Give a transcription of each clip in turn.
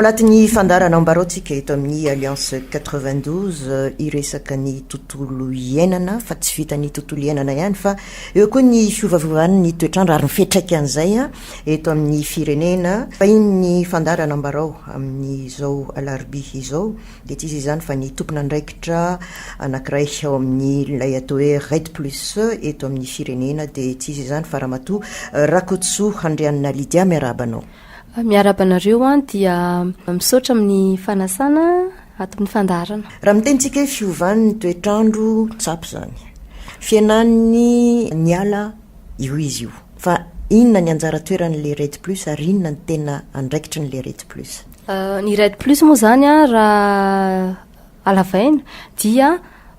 Ao anatin'ny fandaharana Ambarao tsika eto amin'ny Alliance 92 hiresaka ny tontolo iainana fa tsy vitan'ny tontolo iainana ihany fa eo koa ny fiovaovan'ny toetr'andro ary ny fiantraikan'izay eto amin'ny firenena. Vahinin'ny fandaharana Ambarao amin'izao alarobia izao dia tsy iza izany fa ny tompon'andraikitra anankiray ao amin'ilay atao hoe Red Plus eto amin'ny firenena dia tsy iza izany fa Ramatoa Rakotosoa Andrianina Lydia. Miarahaba anao. Miarahaba anareo an, dia misaotra amin'ny fanasana ato amin'ny fandaharana. Raha miteny tsika hoe fiovan'ny toetr'andro, tsapa izany. Fihenan'ny ny ala, io izy io. Fa inona ny anjara toeran'ilay Red Plus ary inona ny tena andraikitry ny Red Plus? Ny Red Plus moa izany an, raha Halavaina dia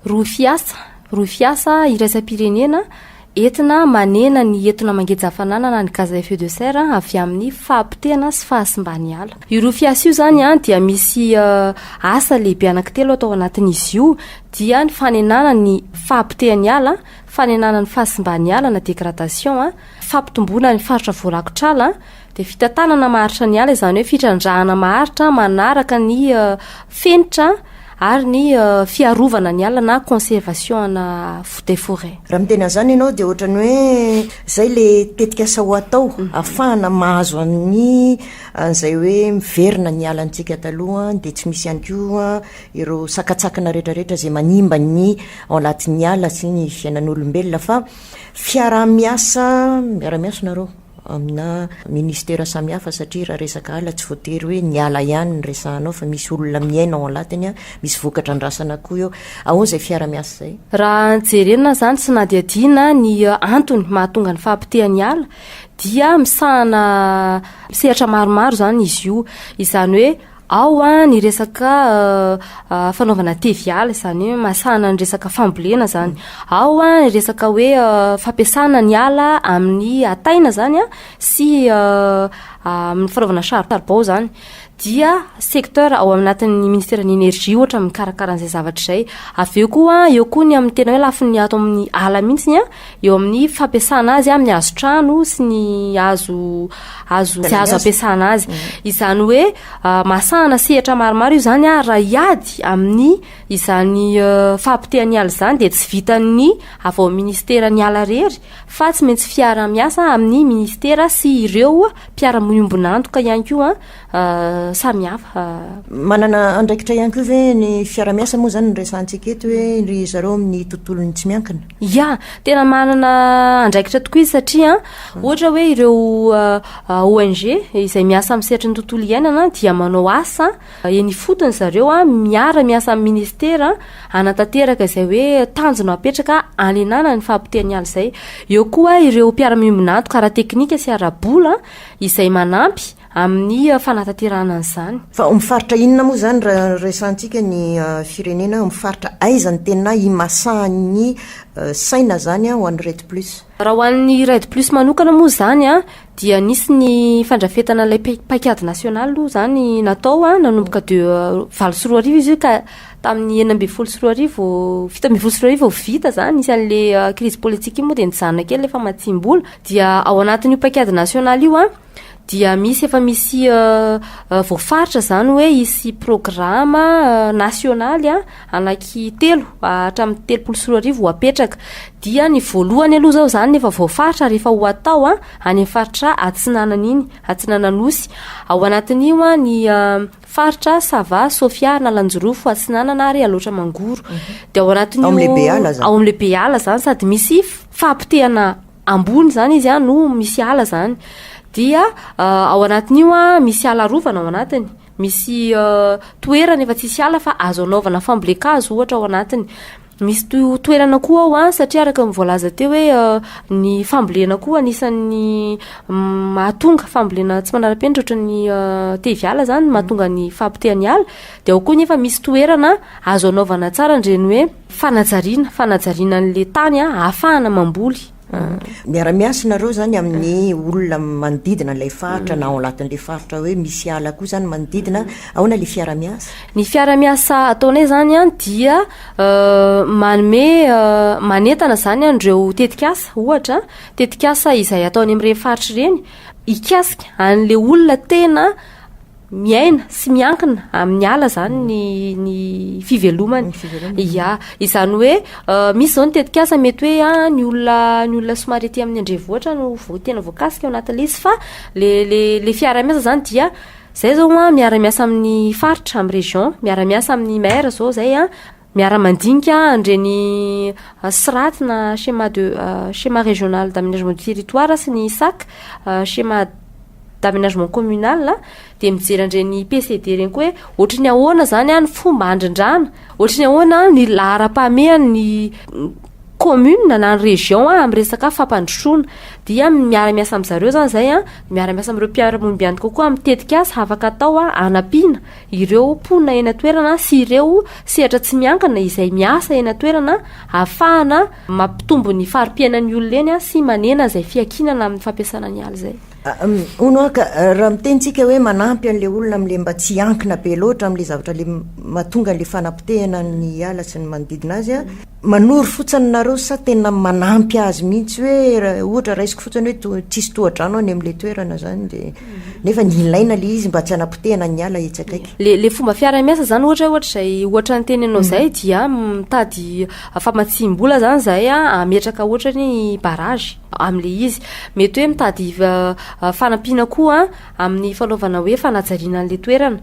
rohy fiasa, rohy fiasa iraisam-pirenena entina manena ny etona mangeja hafanana na ny gaz à effet de serre avy amin'ny fahapotehana sy fahasimban'ny ala. Io rohy fiasa io izany dia misy asa lehibe anankitelo atao anatin'izy io dia ny fanenana ny fahapotehan'ny ala, fanenana ny fahasimban'ny ala na dégradation, fampitomboana ny faritra voarakotr'ala, Dia fitantanana maharitra ny ala, izany hoe fitrandrahana maharitra manaraka ny fenitra ary ny fiarovana ny ala na conservation ana des forêts. Raha miteny an'izany ianao dia ohatran'ny hoe izay le tetikasa ho atao ahafahana mahazo an'ny an'izay hoe miverina ny alantsika taloha dia tsy misy ihany koa ireo sakantsakana rehetrarehetra izay manimba ny ao anatin'ny ala sy ny fiainan'olombelona fa fiaraha-miasa, miara-miasa nareo. amina ministera samihafa satria raha resaka ala tsy voatery hoe ny ala ihany no resahanao fa misy olona miaina ao anatiny, misy vokatra andrasana koa eo. Ahoana izay fiara-miasa izay? Raha jerena izany sy nadihadiana ny antony mahatonga ny fahapotehan'ny ala dia misahana sehatra maromaro izany izy io, izany hoe Ao ny resaka fanaovana teviala, izany hoe mahasahana ny resaka fambolena izany. Ao ny resaka hoe fampiasana ny ala amin'ny hataina izany sy amin'ny fanaovana charbon izany. Dia secteur ao anatin'ny ministeran'ny énergie ohatra mikarakara an'izay zavatra izay. Avy eo koa, eo koa ny amin'ny tena hoe lafiny ato amin'ny ala mihitsy eo amin'ny fampiasana azy amin'ny hazo trano sy ny hazo hazo tsy azo ampiasana azy. Izany hoe mahasahana sehatra maromaro io izany ary raha hiady amin'ny izany fahapotehan'ny ala izany dia tsy vitan'ny avy ao amin'ny ministeran'ny ala irery fa tsy maintsy fiaraha-miasa amin'ny ministera sy ireo mpiara-miombon'antoka ihany koa samihafa. Manana andraikitra ihany koa ve ny fiara-miasa moa izany no resahantsika eto hoe ry zareo amin'ny tontolon'ny tsy miankina? Ya, tena manana andraikitra tokoa izy satria ohatra hoe ireo ONG izay miasa amin'ny sehatry ny tontolo iainana dia manao asa eny ifotony zareo, miara-miasa amin'ny ministera hanatanteraka izay hoe tanjona apetraka hanenana ny fahapotehan'ny ala izay. Eo koa ireo mpiara-miombon'antoka ara-teknika sy ara-bola izay manampy amin'ny fanatanterahana an'izany. Fa ao amin'ny faritra inona moa izany raha resahantsika ny firenena, ao amin'ny faritra aiza no tena imasahan'ny saina izany ho an'ny Red Plus? Raha ho an'ny Red Plus manokana moa izany dia nisy ny fandrafetana ilay paikady nasionaly aloha izany natao nanomboka de 2008 izy io ka tamin'ny 2016, 2017 vao vita izany, nisy an'ilay crise politique iny moa dia nijanona kely ilay famatsiam-bola, dia ao anatin'io paikady nasionaly io dia misy efa misy voafaritra izany hoe hisy programa nasionaly anaky telo hatramin'ny 2030 ho apetraka. Dia ny voalohany aloha izao izany efa voafaritra ary efa ho atao any amin'ny faritra Atsinanana iny, Atsinanana-Nosy. Ao anatin'io ny faritra Sava, Sofia, Analanjirofo, Atsinanana ary Alaotra Mangoro. Dia ao anatin'io Ao amin'ilay be ala izany. Ao amin'ilay be ala izany sady misy fahapotehana ambony izany izy no misy ala izany. Dia ao anatin'io misy ala arovana ao anatiny, misy toerana efa tsisy ala fa azo anaovana fambolen-kazo ohatra ao anatiny. Misy toerana koa ao satria araka ny voalaza teo hoe ny fambolena koa anisan'ny mahatonga fambolena tsy manara-penitra ohatran'ny teviala izany mahatonga ny fahapotehan'ny ala. Dia ao koa nefa misy toerana azo anaovana tsara an'ireny hoe fanajariana, fanajariana an'ilay tany ahafahana mamboly. Miara-miasa nareo zany amin'ny olona manodidina ilay faritra na ao anatin'ilay faritra hoe misy ala koa zany manodidina, ahoana ilay fiara-miasa? Ny fiara-miasa ataonay zany an dia manome manentana zany an'ireo tetikasa ohatra, tetikasa izay atao any amin'ireny faritra ireny hikasika an'ilay olona tena. miaina sy miankina amin'ny ala zany ny ny fivelomany. Ny fivelomany. Ya, izany hoe misy zao ny tetikasa mety hoe a ny olona ny olona somary aty amin'ny andrenivohitra no vo- tena voakasika ao anatin'ilay izy, fa le fiaraha-miasa zany dia zay zao a miara-miasa amin'ny faritra, amin'ny région, miara-miasa amin'ny maire zao zay a, miara-mandinika an'ireny SRAT na schéma de schéma régional d'aménagement du territoire sy ny SAC, schéma d'aménagement communal, de mijery an'ireny PCD reny koa hoe ohatry ny ahoana zany a ny fomba andrindrana, ohatry ny ahoana ny laharam-pahamehany commune na ny région a amin'ny resaka fampandrosoana. Dia miara-miasa amin'zareo zany zay a, miara-miasa amin'ireo mpiara-monimbiantoka koa amin'ny tetikasa afaka atao a anampiana ireo mponina eny an-toerana sy ireo sehatra tsy miankina izay miasa eny an-toerana, ahafahana mampitombo ny fari-piainan'ny olona eny a sy manena izay fiankinana amin'ny fampiasana ny ala zay. Hono aho ka raha mitentsika hoe manampy an'le olona am'le mba tsy hiankina be loatra am'le zavatra le mahatonga an'le fanapotehana ny ala sy ny manodidina azy a, manoro fotsiny nareo sa tena manampy azy mihitsy, hoe ohatra raisiko fotsiny hoe tsisy tohadrano any am'le toerana zany, de nefa ny ilaina le izy mba tsy hanapotehana ny ala etsy akaiky? Le fomba fiara-miasa zany, ohatra hoe ohatra zay ohatra ny teny anao zay, dia mitady famatsim-bola zany zay a ametraka ohatra ny barrage am'le izy, mety hoe mitady fanampiana koa amin'ny fanaovana hoe fanajariana an'le toerana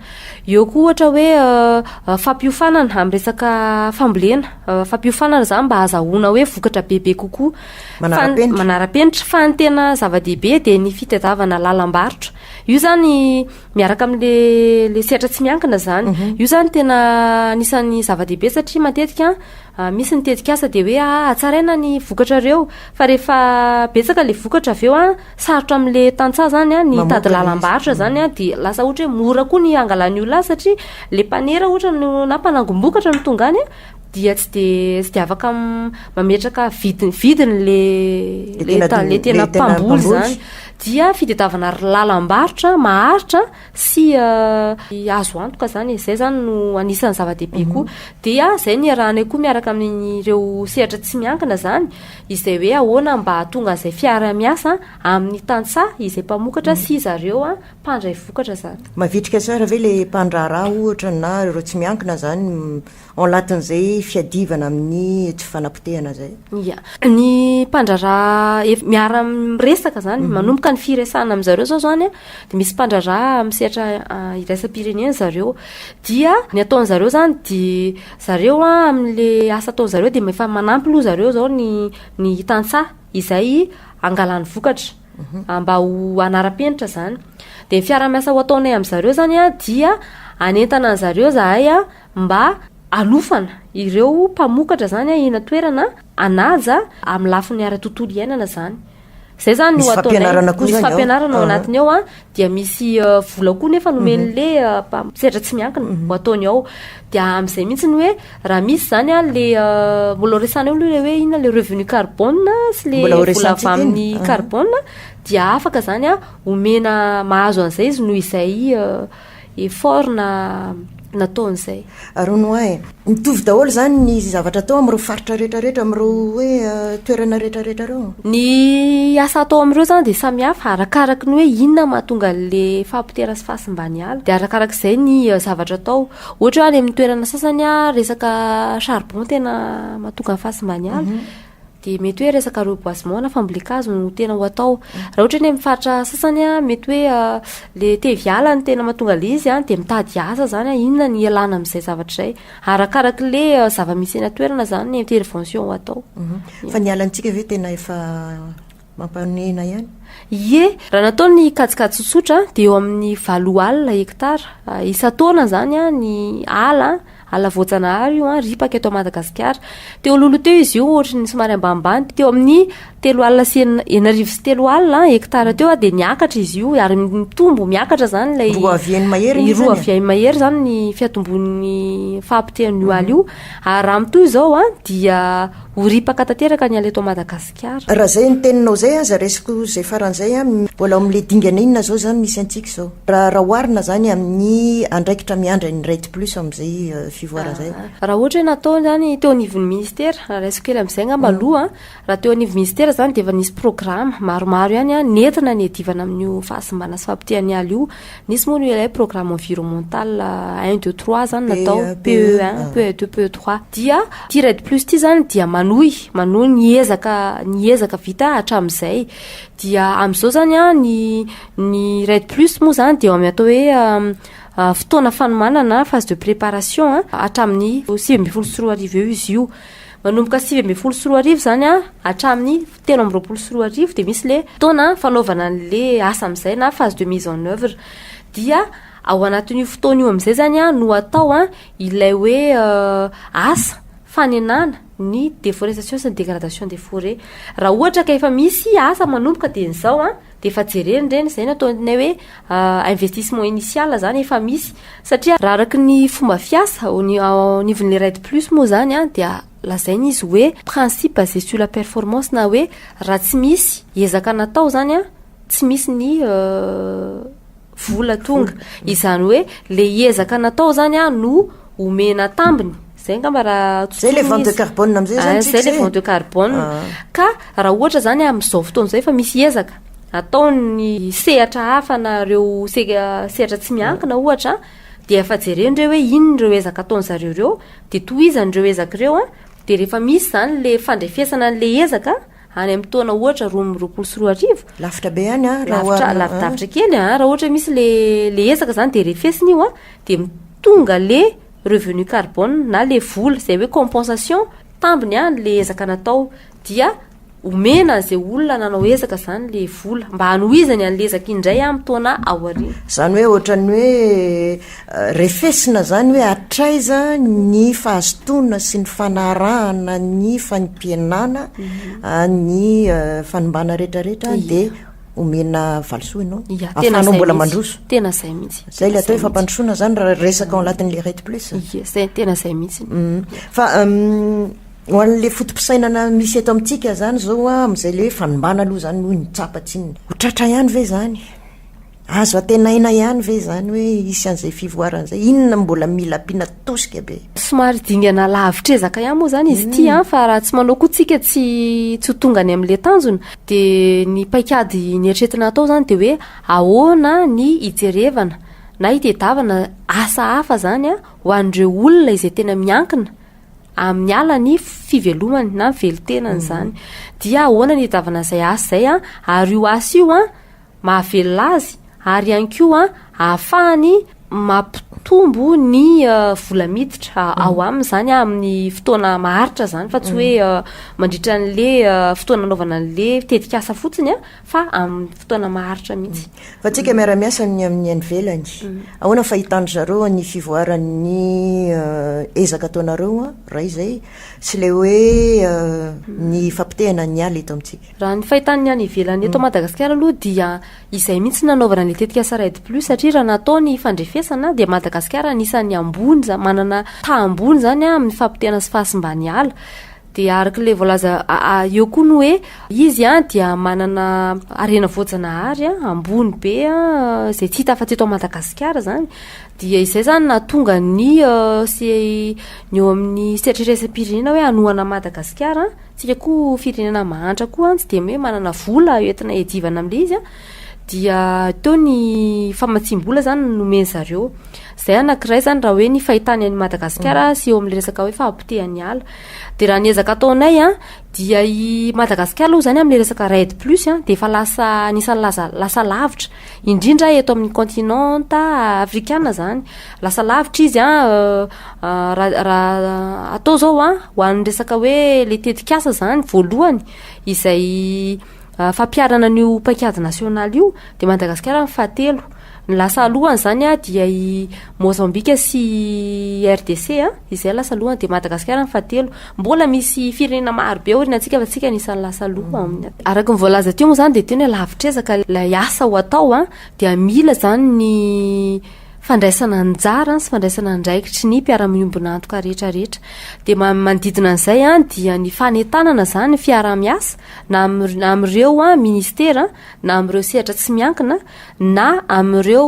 eo koa, ohatra hoe fampiofanana amin'ny resaka fambolena, fampiofanana zany mba ahazahoana hoe vokatra bebe kokoa. Manara-penitra. Manara-penitra. Fa ny tena zava-dehibe de ny fitadiavana lalam-barotra io zany miaraka am'le le sehatra tsy miankina zany. Io zany tena anisan'ny zava-dehibe satria matetika misy ny tetikasa de hoe atsaraina ny vokatrareo, fa rehefa betsaka le vokatra avy eo a sarotra am'le tantsaha zany a ny Mamoaka tady le izy. Lalam-barotra zany a de lasa ohatra hoe mora koa ny angalan'ny olona azy, satria le mpanera ohatra no na mpanangom-bokatra no tonga any a dia tsy de afaka mametraka vidiny le Le le tena le tena le tena mpamboly mpamboly. Zany dia fitadiavana lalam-barotra maharitra sy azo antoka zany e. Zay zany no anisan'ny zava-dehibe koa, dia zay ny iarahanay koa miaraka amin'ireo sehatra tsy miankina zany, izay hoe ahoana mba hahatonga an'izay fiara-miasa amin'ny tantsaha izay mpamokatra sy zareo a mpandray vokatra zany. Mavitrika tsara ve le mpandraharaha ohatra na ireo tsy miankina zany ao anatin'izay fiadivana amin'ny tsy fanapotehana zay? Ya, ny mpandraharaha miara miresaka zany, manomboka ny firesahana amin'zareo zao zany a de misy mpandraharaha amin'ny sehatra iraisam-pirenena zareo, dia ny ataon'zareo zany de zareo a amin'le asa ataon'zareo de efa manampy aloha zareo zao ny tantsaha izay angalany vokatra mba ho anara-penitra zany. De ny fiaraha-miasa ho ataonay amin'zareo zany a dia anentana an'zareo zahay a mba alofana ireo mpamokatra zany a eny an-toerana anaja amin'ny lafiny ara-tontolo iainana zany. Zay zany Misy no ataonay. Fampianarana koa Misy zany ao? Fampianarana ao anatiny ao a dia misy vola koa nefa nomen'le sehatra tsy miankina ho ataony ao, dia amin'izay mihitsy ny hoe raha misy zany a le mbola ho resahana eo aloha le hoe inona le revenu carbone sy le Mbola ho vola avy resahantsika iny. Amin'ny carbone, dia afaka zany a omena mahazo an'izay izy noho izay effort na nataon'izay. Ary hono ahy, mitovy daholo zany ny zavatra atao amin'ireo faritra rehetrarehetra, amin'ireo hoe toerana rehetrarehetra reo? Ny asa atao amin'ireo zany de samy hafa arakaraky ny hoe inona mahatonga an'le fampotehana sy fahasimbany ala, de arakarak'izay ny zavatra atao. Ohatra hoe any amin'ny toerana sasany a resaka charbon tena mahatonga ny fahasimbany ala, de mety hoe resaka reboisement na fambolen-kazo no tena ho atao. Raha ohatra ny amin'ny faritra sasany a mety hoe le teviala no tena mahatonga le izy a de mitady asa zany a inona ny ialana amin'izay zavatra izay, arakarak'le zava-misy eny an-toerana zany ny intervention ho atao. Fa ny alantsika ve tena efa mampanena ihany? Ie, raha natao ny kajikajy tsotsotra de eo amin'ny 80 hektara isan-taona zany a ny ala voajanahary io a ripaka eto Madagasikara. Teo alohaloha teo izy io ohatry ny somary ambanimbany teo amin'ny telo alina sy 360 hektara teo a de niakatra izy io ary mitombo miakatra zany lay Roa avy eny mahery roa zany e? Avy eny mahery zany ny fiatombon'ny fahapotehan'io ala io, ary raha mitohy izao a dia ho ripaka tanteraka ny ala eto Madagasikara. Raha zay ny teninao zay aza resiko zay faran'izay a mbola ao amin'le dingana inona zao zany misy antsika zao, raha oharina zany amin'ny andraikitra miandry ny REDD Plus amin'izay fivoarana zay? Raha ohatra hoe natao zany teo anivon'ny ministera, raha raisiko kely amin'izay angamba aloha, raha teo anivon'ny ministera. Madagasikara zany dia efa nisy programa maromaro ihany a nentina niadivana amin'io fahasimbana sy fahapotehan'ny ala io. Nisy moa ny ilay programme environnemental un, deux, trois zany natao, PE un, PE deux, PE trois. Dia ty REDD plus ty zany dia manohy manohy ny ezaka ny ezaka vita hatramin'izay. Dia amin'izao zany a ny ny REDD plus moa zany dia eo amin'ny atao hoe fotoana fanomanana, phase de préparation, a hatramin'ny 2019 eo izy io. Manomboka 2019 zany a hatramin'ny 2023 de misy le fotoana fanaovana an'le asa am'izay na phase de mise en œuvre. Dia ao anatin'io fotoana io am'izay zany a no atao a ilay hoe asa fanenana ny déforestation sy ny dégradation des forêts. Raha ohatra ka efa misy asa manomboka de n'izao a de efa jereny reny zay no ataonay hoe investissement initial zany efa misy, satria raha araky ny fomba fiasa ao anivon'le REDD plus moa zany a dia lazaina izy hoe principe basé sur la performance, na hoe raha tsy misy ezaka natao zany a tsy misy ny vola tonga. Izany hoe le ezaka natao zany a no omena tambiny zay ngamba raha Zay le vente de carbone am'zay zany. Zay le vente de carbone. Ka raha ohatra zany am'izao fotoana zay efa misy ezaka ataony sehatra hafa na reo sehatra tsy miankina ohatra, de efa jereny reo hoe inona reo ezaka ataony zareo reo, de tohizany reo ezaka reo a de rehefa misy zany le fandrefesana an'le ezaka any amin'ny taona ohatra 2022. Lavitra be any a raha lavitra lavidavitra kely a. Raha ohatra misy le le ezaka zany de refesina io a de tonga le revenu carbone na le vola zay hoe compensation tambiny a le ezaka natao, dia omena zay olona nanao ezaka zany le vola mba hanohizany an'le ezaka indray amin'ny taona aoriana. Zany hoe ohatran'ny hoe refesina zany hoe atraiza ny fahazotoana sy ny fanarahana ny fampihenana ny fanimbana rehetrarehetra, de omena valisoa ianao ahafahanao mbola mandroso. Tena zay mihitsy. Zay le atao hoe fampandrosoana zany raha resaka ao anatin'le REDD plus. Ie, zay tena zay mihitsy. Fa ho an'le fotom-pisainana misy eto amintsika zany zao a am'izay le hoe fanimbana aloha zany hoy ny tsapa tsinona, ho tratra ihany ve zany? Azo antenaina ihany ve zany hoe isy an'izay fivoaran'izay? Inona mbola mila ampiana tosika be? Somary dingana lavitra ezaka ihany moa zany izy ity a fa raha tsy manao koa tsika tsy ho tonga any amin'le tanjona. De ny paikady nieritreretina atao zany de hoe ahoana ny hijerevana na hitadiavana asa hafa zany a ho an'ireo olona izay tena miankina amin'ny ala ny fivelomany na velon-tenany zany. Dia ahoana ny hitadiavana izay asa izay a ary io asa io a mahavelona azy ary ihany koa a ahafahany mampitombo ny vola miditra ao aminy zany a amin'ny fotoana maharitra zany, fa tsy hoe mandritra an'le fotoana anaovana an'le tetikasa fotsiny a fa amin'ny fotoana maharitra mihitsy. Fa tsika miara-miasa ny amin'ny any ivelany, ahoana fahitany zareo ny fivoaran'ny ezaka ataonareo a raha izay sy le hoe ny fampitehana ny ala eto amintsika? Raha ny fahitany any ivelany eto Madagasikara aloha dia izay mihitsy nanaovana ny tetikasa REDD plus, satria raha natao ny fandrefesana dia Madagasikara anisan'ny ambony manana taha ambony zany a amin'ny fampitehana sy fahasimbany ala. De araka le voalaza eo koa no hoe izy a dia manana harena voajanahary a ambony be a zay tsy hita afa-tsy eto Madagasikara zany. Dia izay zany nahatonga ny sy ny eo amin'ny sehatra iraisam-pirenena hoe hanohana Madagasikara. Tsika koa firenena mahantra koa, tsy de hoe manana vola entina iadivana am'le izy a dia teo ny famatsiam-bola zany nomeny zareo. Zay anankiray zany raha hoe ny fahitany an'i Madagasikara sy eo amin'le resaka hoe fahapotehan'ny ala. De raha ny ezaka ataonay a dia i Madagasikara aloha zany amin'le resaka REDD plus a de efa lasa anisan'ny lasa lavitra indrindra eto amin'ny continent afrikana zany. Lasa lavitra izy a raha atao zao a ho an'ny resaka hoe le tetikasa zany voalohany izay fampiharana an'io paikady nasionaly io, de Madagasikara ny fahatelo. Ny lasa alohany zany a dia i Mozambika sy RDC a izay lasa alohany, de Madagasikara ny fahatelo. Mbola misy firenena maro be aorianantsika fa tsika anisan'ny lasa aloha amin'ny. Araka ny voalaza teo moa zany de tena hoe lavitra ezaka ilay asa ho atao a dia mila zany ny fandraisana anjara sy fandraisana andraikitry ny mpiara-miombon'antoka rehetra rehetra. Dia manodidina an'izay dia ny fanentanana izany fiaraha-miasa na amin'ireo ministera na amin'ireo sehatra tsy miankina na amin'ireo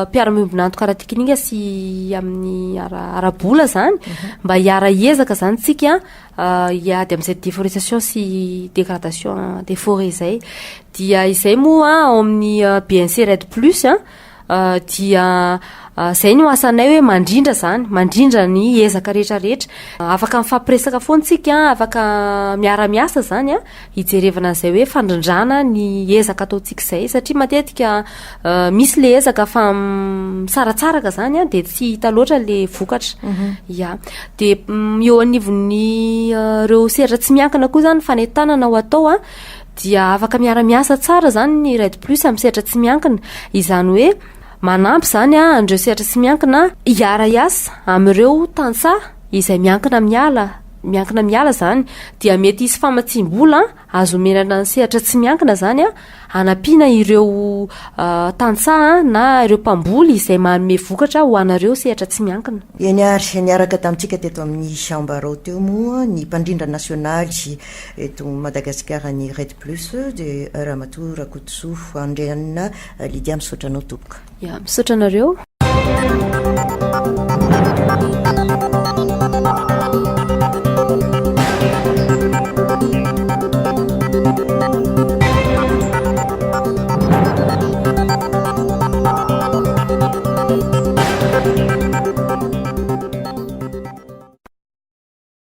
mpiara-miombon'antoka ara-teknika sy amin'ny ara-bola izany mba hiara-hiezaka izany tsika hiady amin'izay déforestation sy dégradation des forêts izay. Dia izay moa ao amin'ny BNC REDD Plus dia izay no asanay hoe mandrindra izany, mandrindra ny ezaka rehetra rehetra. Afaka mifampiresaka foana tsika, afaka miara-miasa izany hijerevana an'izay hoe fandrindrana ny ezaka ataontsika izay satria matetika misy le ezaka fa misaratsaraka izany dia tsy hita loatra le vokatra. Ya. Dia eo anivon'ny ireo sehatra tsy miankina koa izany fanentanana ho atao dia afaka miara-miasa tsara izany ny REDD Plus amin'ny sehatra tsy miankina. Izany hoe manampy izany an'ireo sehatra tsy miankina hiara-hiasa amin'ireo tantsaha izay miankina amin'ny ala, miankina amin'ny ala izany. Dia mety hisy famatsiam-bola azo omena ny sehatra tsy miankina izany hanampiana ireo tantsaha na ireo mpamboly izay manome vokatra ho anareo sehatra tsy miankina. Eny ary, niaraka tamintsika teto amin'ny Ambarao teo moa ny mpandrindra nasionaly eto Madagasikara ny REDD Plus dia Ramatoa Rakotosoa Andrianina Lydia, misaotra anao tompoko. Ya, misaotra anareo.